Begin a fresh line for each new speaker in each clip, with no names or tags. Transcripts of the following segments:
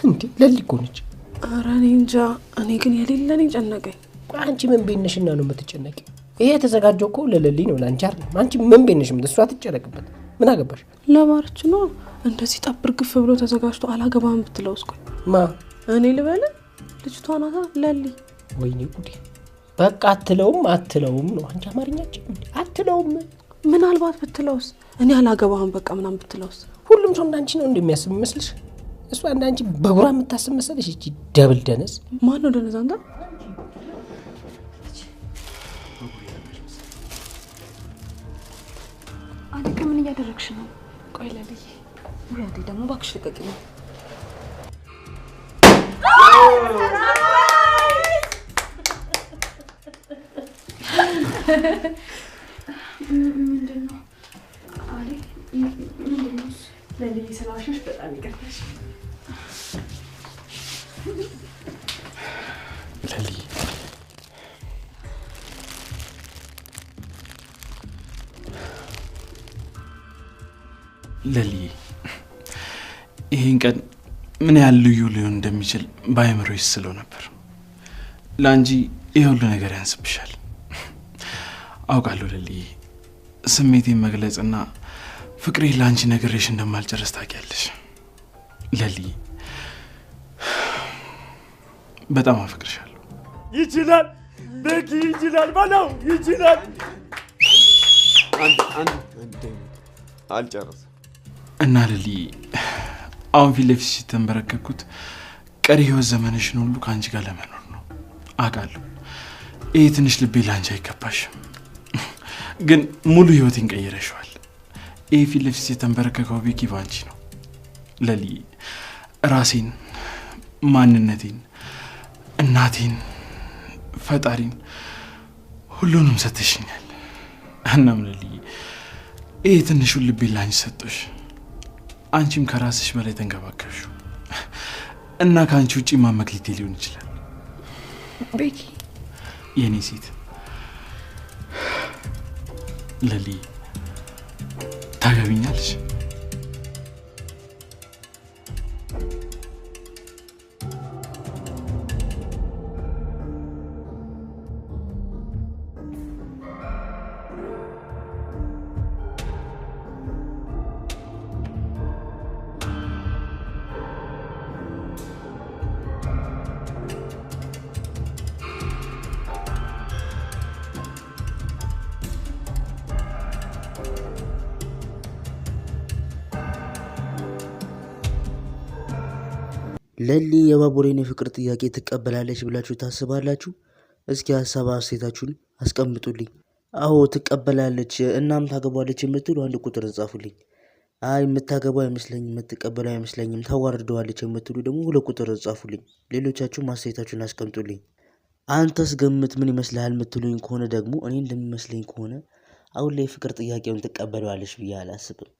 እንዴ ለሊ እኮ ነች።
ኧረ እኔ እንጃ። እኔ ግን የሌለ እኔ ጨነቀኝ።
ቆይ አንቺ ምን ቤት ነሽና ነው የምትጨነቂው? ይሄ የተዘጋጀው እኮ ለለሊ ነው ለአንቺ አይደለም። አንቺ ምን ቤት ነሽ? እሷ ትጨነቅበት ምን አገባሽ?
ለባርች ነው እንደዚህ ጠብር ግፍ ብሎ ተዘጋጅቶ አላገባህም ብትለውስ? ቆይ
ማ
እኔ ልበል? ልጅቷ ናታ ለሊ።
ወይኔ ጉዴ! በቃ አትለውም አትለውም ነው አንቺ አማርኛችን አትለውም።
ምናልባት ብትለውስ? እኔ አላገባህም በቃ ምናምን ብትለውስ?
ሁሉም ሰው እንዳንቺ ነው እንደሚያስብ ይመስልሽ? እሷ እንዳንቺ በጉራ የምታስብ መሰለሽ? እቺ double ደነዝ።
ማን ነው ደነዝ? አንተ
አለቃ ምን እያደረግሽ ነው?
ቆይ ለልዬ፣
ውይ ደግሞ እባክሽ ልቀቂኝ። ምንድን ነው አሌ? ምንድን ነው እሱ?
ለልዬ ስለዋሸሽ በጣም ይቅርታሽ።
ለሊ ለሊ ይህን ቀን ምን ያህል ልዩ ሊሆን እንደሚችል በአእምሮ ይስለው ነበር። ለአንቺ ይህ ሁሉ ነገር ያንስብሻል አውቃለሁ። ለሊ ስሜቴን መግለጽና ፍቅሬ ለአንቺ ነግሬሽ እንደማልጨርስ ታውቂያለሽ። ለሊ በጣም አፈቅርሻለሁ።
ይችላል ቤኪ ይችላል በለው ይችላል።
አልጨረስም።
እና ለሊ አሁን ፊት ለፊት ሲተንበረከኩት ቀሪ ህይወት ዘመንሽን ሁሉ ከአንቺ ጋር ለመኖር ነው። አውቃለሁ ይህ ትንሽ ልቤ ለአንቺ አይገባሽም፣ ግን ሙሉ ህይወቴን ቀይረሽዋል። ይህ ፊት ለፊት የተንበረከከው ቤኪ በአንቺ ነው። ለሊ ራሴን፣ ማንነቴን፣ እናቴን፣ ፈጣሪን ሁሉንም ሰጥተሽኛል። እናም ለሊ ይህ ትንሹን ልቤ ለአንቺ ሰጦሽ፣ አንቺም ከራስሽ በላይ ተንከባከብሽው እና ከአንቺ ውጪ ማመክሊቴ ሊሆን ይችላል።
ቤኪ
የኔ ሴት ለሊ ታገቢኛለሽ?
ለሊ የባቡሬን የፍቅር ጥያቄ ትቀበላለች ብላችሁ ታስባላችሁ? እስኪ ሀሳብ አስተያየታችሁን አስቀምጡልኝ። አዎ ትቀበላለች፣ እናም ታገባለች የምትሉ አንድ ቁጥር ጻፉልኝ። አይ የምታገባው አይመስለኝም፣ የምትቀበለው አይመስለኝም፣ ታዋርደዋለች የምትሉ ደግሞ 2 ቁጥር ጻፉልኝ። ሌሎቻችሁም አስተያየታችሁን አስቀምጡልኝ። አንተስ ግምት ምን ይመስልሃል የምትሉኝ ከሆነ ደግሞ እኔ እንደሚመስለኝ ከሆነ አሁን ላይ የፍቅር ጥያቄውን ትቀበለዋለች ብዬ አላስብም።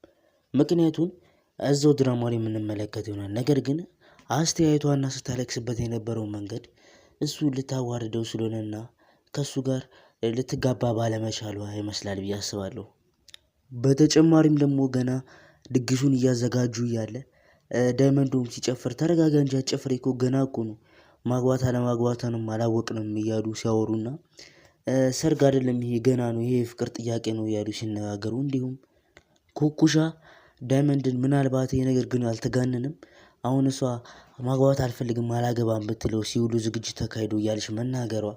ምክንያቱም እዛው ድራማ ላይ የምንመለከት ይሆናል። ነገር ግን አስተያየቷና ስታለቅስበት የነበረው መንገድ እሱ ልታዋርደው ስለሆነና ከሱ ጋር ልትጋባ ባለመቻሏ ይመስላል ብዬ አስባለሁ። በተጨማሪም ደግሞ ገና ድግሱን እያዘጋጁ እያለ ዳይመንዶም ሲጨፍር ተረጋጋ እንጂ አትጨፍር እኮ ገና እኮ ነው ማግባት አለማግባቷንም አላወቅንም እያሉ ሲያወሩና ሰርግ አይደለም ይሄ ገና ነው ይሄ የፍቅር ጥያቄ ነው እያሉ ሲነጋገሩ፣ እንዲሁም ኩኩሻ ዳይመንድን ምናልባት ይሄ ነገር ግን አልተጋነንም አሁን እሷ ማግባት አልፈልግም አላገባም ብትለው ሲውሉ ዝግጅት ተካሂዶ እያለች መናገሯ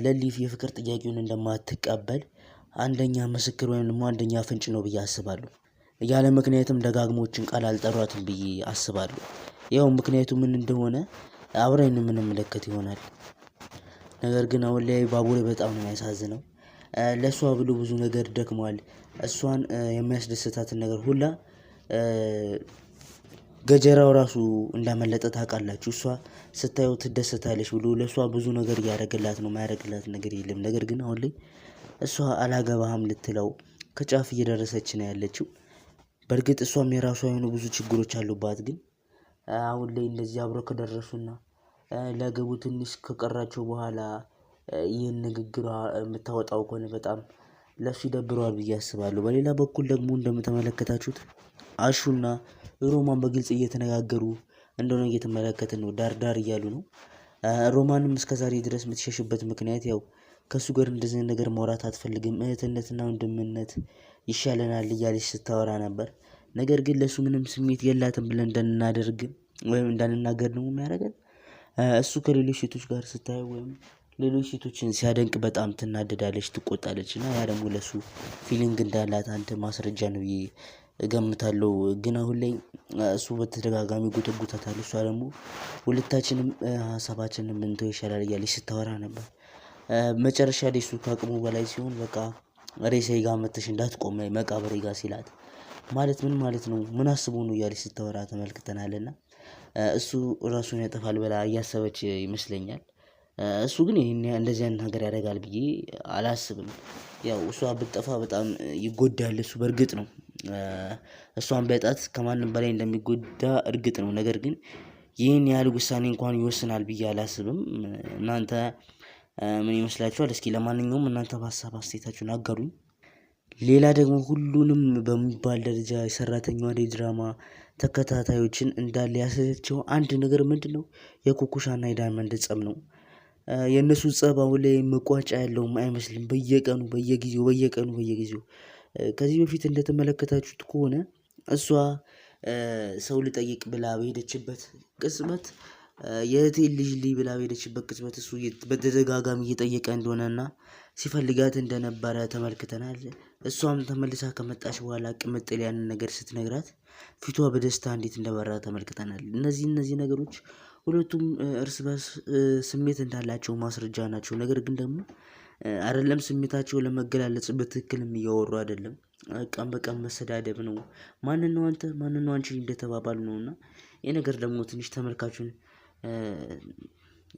ለሊ የፍቅር ጥያቄውን እንደማትቀበል አንደኛ ምስክር ወይም ደግሞ አንደኛ ፍንጭ ነው ብዬ አስባለሁ። ያለ ምክንያትም ደጋግሞችን ቃል አልጠሯትም ብዬ አስባለሁ። ያው ምክንያቱ ምን እንደሆነ አብረን የምንመለከት ይሆናል። ነገር ግን አሁን ላይ ባቡሬ በጣም ነው የሚያሳዝነው። ለእሷ ብሎ ብዙ ነገር ደክሟል። እሷን የሚያስደስታትን ነገር ሁላ ገጀራው ራሱ እንዳመለጠ ታውቃላችሁ። እሷ ስታየው ትደሰታለች ብሎ ለእሷ ብዙ ነገር እያደረገላት ነው፣ የማያደርግላት ነገር የለም። ነገር ግን አሁን ላይ እሷ አላገባህም ልትለው ከጫፍ እየደረሰች ነው ያለችው። በእርግጥ እሷም የራሷ የሆኑ ብዙ ችግሮች አሉባት። ግን አሁን ላይ እንደዚህ አብረው ከደረሱና ለገቡ ትንሽ ከቀራቸው በኋላ ይህን ንግግሯ የምታወጣው ከሆነ በጣም ለሱ ይደብረዋል ብዬ አስባለሁ። በሌላ በኩል ደግሞ እንደምተመለከታችሁት አሹና ሮማን በግልጽ እየተነጋገሩ እንደሆነ እየተመለከትን ነው። ዳር ዳር እያሉ ነው። ሮማንም እስከዛሬ ድረስ የምትሸሽበት ምክንያት ያው ከእሱ ጋር እንደዚህ ነገር ማውራት አትፈልግም። እህትነትና ወንድምነት ይሻለናል እያለች ስታወራ ነበር። ነገር ግን ለእሱ ምንም ስሜት የላትም ብለን እንዳናደርግ ወይም እንዳንናገር ደግሞ የሚያደርገን እሱ ከሌሎች ሴቶች ጋር ስታየው ወይም ሌሎች ሴቶችን ሲያደንቅ በጣም ትናደዳለች፣ ትቆጣለች። እና ያ ደግሞ ለእሱ feeling እንዳላት አንድ ማስረጃ ነው ብዬ እገምታለሁ። ግን አሁን ላይ እሱ በተደጋጋሚ ጎተጉታታል። እሷ ደግሞ ሁለታችንም ሀሳባችንን ብንተው ይሻላል እያለች ስታወራ ነበር። መጨረሻ ላይ እሱ ከአቅሙ በላይ ሲሆን በቃ ሬሳዬ ጋር መተሽ እንዳትቆም መቃብሬ ጋር ሲላት ማለት ምን ማለት ነው? ምን አስቦ ነው እያለች ስታወራ ተመልክተናል። እና እሱ ራሱን ያጠፋል ብላ እያሰበች ይመስለኛል። እሱ ግን ይሄን እንደዚህ አይነት ነገር ያደርጋል ብዬ አላስብም። ያው እሷ ብትጠፋ በጣም ይጎዳል እሱ በእርግጥ ነው። እሷን ቢያጣት ከማንም በላይ እንደሚጎዳ እርግጥ ነው። ነገር ግን ይህን ያህል ውሳኔ እንኳን ይወስናል ብዬ አላስብም። እናንተ ምን ይመስላችኋል? እስኪ ለማንኛውም እናንተ በሀሳብ አስተያየታችሁን አጋሩኝ። ሌላ ደግሞ ሁሉንም በሚባል ደረጃ የሰራተኛዋ አደይ ድራማ ተከታታዮችን እንዳለ ያሰለቸው አንድ ነገር ምንድን ነው? የኩኩሻና የዳይመንድ ጸብ ነው። የእነሱ ጸብ አሁን ላይ መቋጫ ያለውም አይመስልም። በየቀኑ በየጊዜው በየቀኑ በየጊዜው ከዚህ በፊት እንደተመለከታችሁት ከሆነ እሷ ሰው ልጠይቅ ብላ በሄደችበት ቅጽበት የእህቴን ልጅ ልይ ብላ በሄደችበት ቅጽበት እሱ በተደጋጋሚ እየጠየቀ እንደሆነና ሲፈልጋት እንደነበረ ተመልክተናል። እሷም ተመልሳ ከመጣች በኋላ ቅምጥል ያንን ነገር ስትነግራት ፊቷ በደስታ እንዴት እንደበራ ተመልክተናል። እነዚህ ነገሮች ሁለቱም እርስ በርስ ስሜት እንዳላቸው ማስረጃ ናቸው። ነገር ግን ደግሞ አይደለም ስሜታቸው ለመገላለጽ በትክክልም እያወሩ አይደለም። ቀን በቀን መሰዳደብ ነው። ማንን ነው አንተ ማንን ነው አንቺ እንደተባባሉ ነው። እና ይህ ነገር ደግሞ ትንሽ ተመልካቹን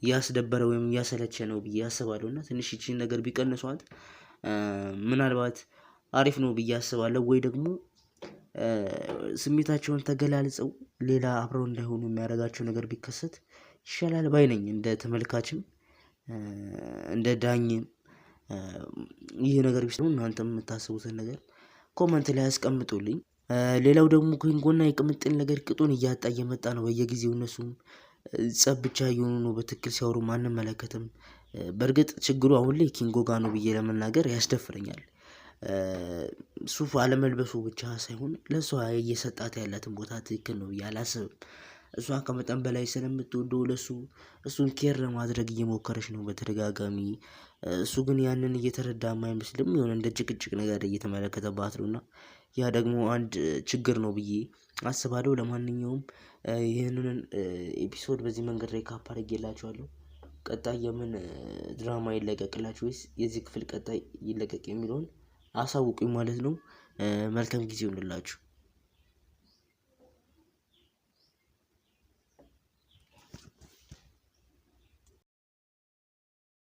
እያስደበረ ወይም እያሰለቸ ነው ብዬ አስባለሁ። እና ትንሽ ይቺን ነገር ቢቀንሷት ምናልባት አሪፍ ነው ብዬ አስባለሁ። ወይ ደግሞ ስሜታቸውን ተገላልጸው ሌላ አብረው እንዳይሆኑ የሚያደርጋቸው ነገር ቢከሰት ይሻላል ባይ ነኝ። እንደ ተመልካችም እንደ ዳኝም ይህ ነገር ቢሆን እናንተም የምታስቡትን ነገር comment ላይ አስቀምጡልኝ። ሌላው ደግሞ ኪንጎና የቅምጥል ነገር ቅጡን እያጣ እየመጣ ነው። በየጊዜው እነሱም ጸብ ብቻ እየሆኑ ነው። በትክክል ሲያወሩ አንመለከትም። በእርግጥ ችግሩ አሁን ላይ ኪንጎ ጋ ነው ብዬ ለመናገር ያስደፍረኛል። ሱፍ አለመልበሱ ብቻ ሳይሆን ለእሷ እየሰጣት ያላትን ቦታ ትክክል ነው ብዬ አላስብም። እሷ ከመጠን በላይ ስለምትወደው ለሱ እሱን care ለማድረግ እየሞከረች ነው በተደጋጋሚ። እሱ ግን ያንን እየተረዳም አይመስልም። የሆነ እንደ ጭቅጭቅ ነገር እየተመለከተባት ነው። እና ያ ደግሞ አንድ ችግር ነው ብዬ አስባለሁ። ለማንኛውም ይህንን episode በዚህ መንገድ recap አድርጌላችኋለሁ። ቀጣይ የምን ድራማ ይለቀቅላችሁ ወይስ የዚህ ክፍል ቀጣይ ይለቀቅ የሚለውን አሳውቁኝ ማለት ነው። መልካም ጊዜ ይሁንላችሁ።